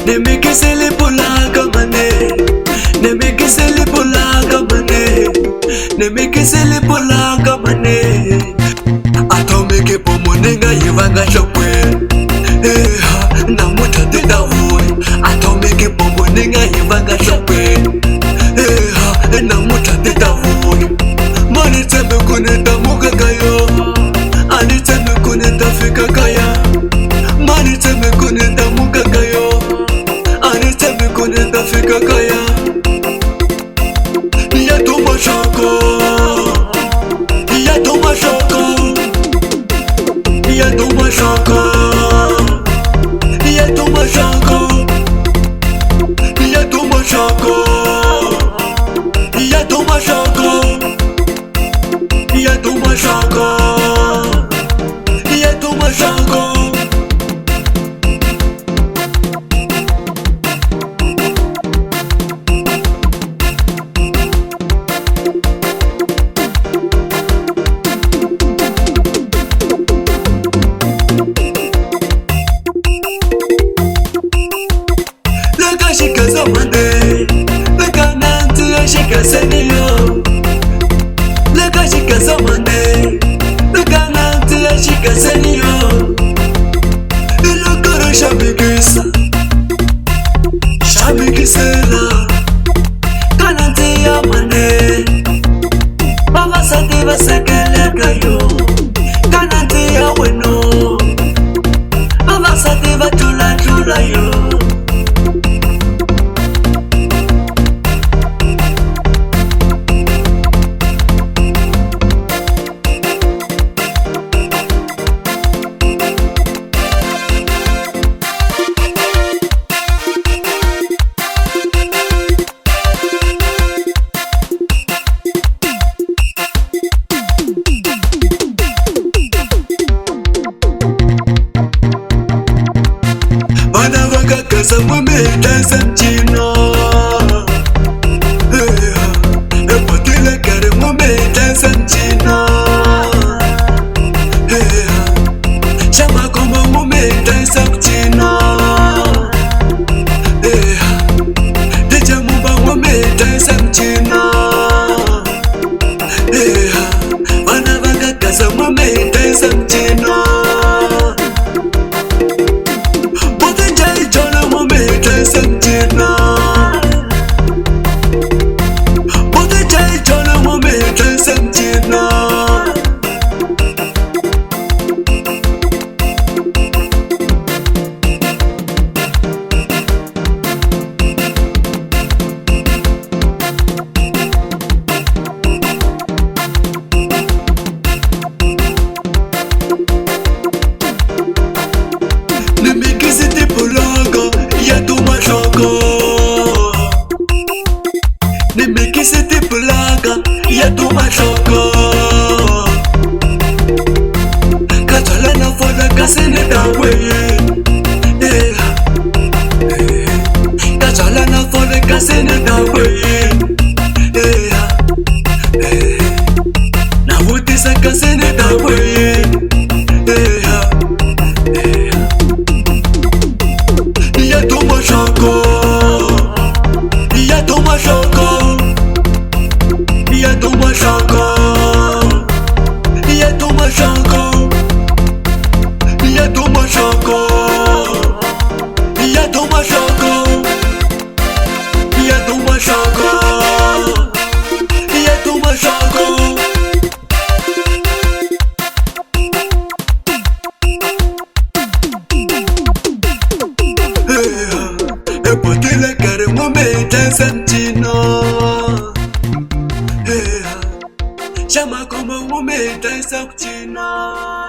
Ni mikisele pulaka mane, ni mikisele pulaka mane, ni mikisele pulaka mane. Atomic bomb ninga yi vanga nhlokweni, eha namuntlha ti ta vuya. Atomic bomb ninga yi vanga nhlokweni, eha namuntlha ti ta vuya. Ma ni tshembi ku ni ta muka ka yo, a ni tshembi ku ni ta fika kaya. Ma ni tshembi ku ni ta muka ka yo, a ni tshembi ku ni ta fika kaya. Ya duma nhloko, ya duma nhloko, ya duma nhloko, ya duma nhloko, ya duma nhloko, ya duma nhloko, ya duma nhloko, ya duma nhloko. Leka xikazamane, leka nandzu ya xikaseniyo. Leka xikazamane, leka nandzu ya xikaseniyo. Loko ro xamikisa, xamikisela ka nandzu ya mane. Vavasati va sekeleka yo ka nandzu ya weno. Vavasati va tlulatlula yo. Vana va ka gaza n'wamihlense mcino, ebotile karhi n'wamihlense mcino, xa makhombo n'wamihlense mcino, DJ Mumba n'wamihlense mcino. Vana va ka gaza n'wamihlense mcino. Ni mikisi tipulaka ya duma nhloko, ni mikisi tipulaka ya duma nhloko. Ka byala na fola kasi ni ta weye, ka byala na fola kasi ni ta weye, na vutisa kasi ni ta weye. Ya duma nhloko, ya duma nhloko, ya duma nhloko, ya duma nhloko, ya duma nhloko, ya duma nhloko, ya duma nhloko, ya duma nhloko. Ebotile karhi n'wamihlense mcino, xa makhombo n'wamihlense mcino.